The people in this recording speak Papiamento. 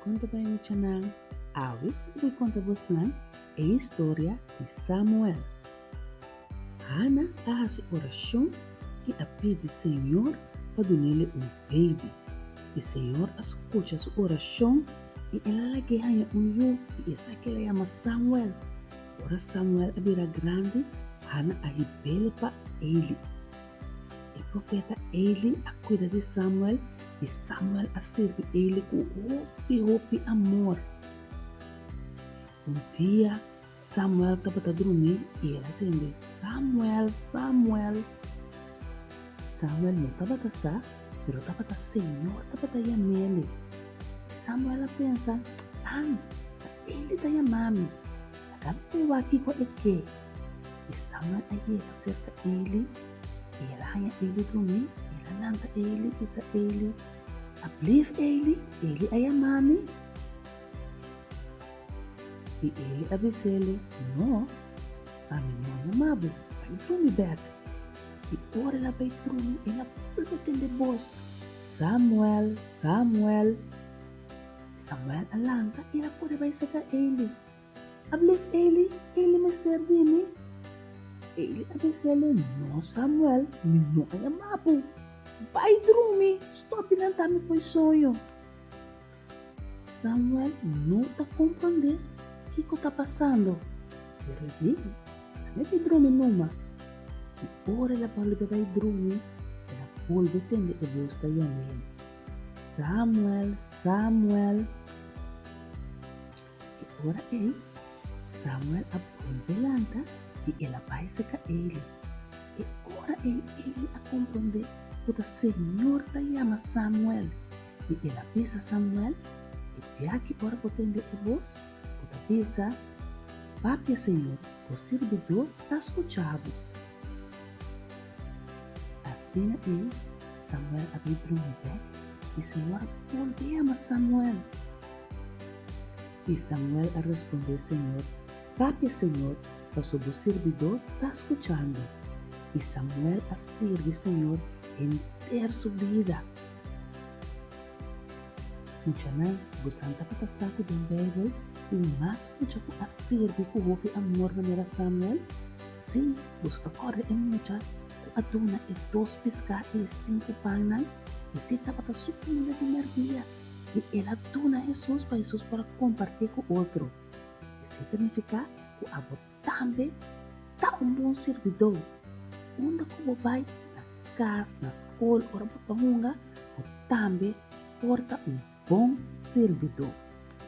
Kon ta bai muchanan? Awe mi bai konta bosnan e historia di Samuel. Hana a hasi orashon i a pidi Señor pa dun'ele un baby. I Señor a skucha su orashon i el a lag'é haña un yu i esaki el a yama Samuel. Ora Samuel a bira grandi, Hana a hib'el pa Eli. E profeta Eli a kuida di Samuel i Samuel a sirbi Eli ku hopi hopi amor. Un dia Samuel tabata drumí i el a tende, Samuel, Samuel! Samuel no tabata sa, pero tabata Señor tabata yam'el. I Samuel a pensa, An, ta Eli ta yama mi. Laga mi bai wak kiko e ke. I Samuel a yega serka Eli, i el a haña Eli drumí, i el a lanta Eli, bisa Eli, Ablief, Eli, Eli a yama mi. I Eli a bis'el, No, ami no a yama bo, bai drumi bèk. I ora el a bai drumi, el a bolbe tende bos, Samuel, Samuel! I Samuel a lanta i el a kore bai serka Eli. Ablief, Eli, Eli mester di mi. Eli a bis'el, No, Samuel, mi no a yama bo. Bai drumi, stòp di lanta mi fo'i soño. Samuel no ta komprondé kiko ta pasando, pero e di, Ami bai drumi numa. I ora el a bolbe bai drumi, el a bolbe tende e bos ta yam'é, Samuel, Samuel! E ora ei, Samuel a bolbe lanta i el a bai serka Eli. E ora ei Eli a komprondé ku ta Señor ta yama Samuel. I el a bisa Samuel, E biaha ora bo tende e bos, bo ta bisa, Papia, Señor, bo sirbidó ta skucha bo. Asina ei Samuel a bai drumi bèk, i Señor a bolbe yama Samuel. I Samuel a respondé Señor, Papia, Señor, paso bo sirbidó ta skuchando. I Samuel a sirbi Señor henter su bida. Muchanan, bosan tabata sa ku den Beibel tin mas mucha ku a sirbi ku hopi amor manera Samuel? Sí, boso ta kòrda e mucha ku a duna e dos piská i e sinku pannan? Esei tabata su kuminda di mèrdia i el a duna Hesus pa Hesus por a kompartié ku otro. Esei ta nifiká ku abo Tambe ta un bon sirbidó. Unda ku bo bai, na kas, na skol, ora bo ta hunga, bo tambe por ta un bon sirbidó.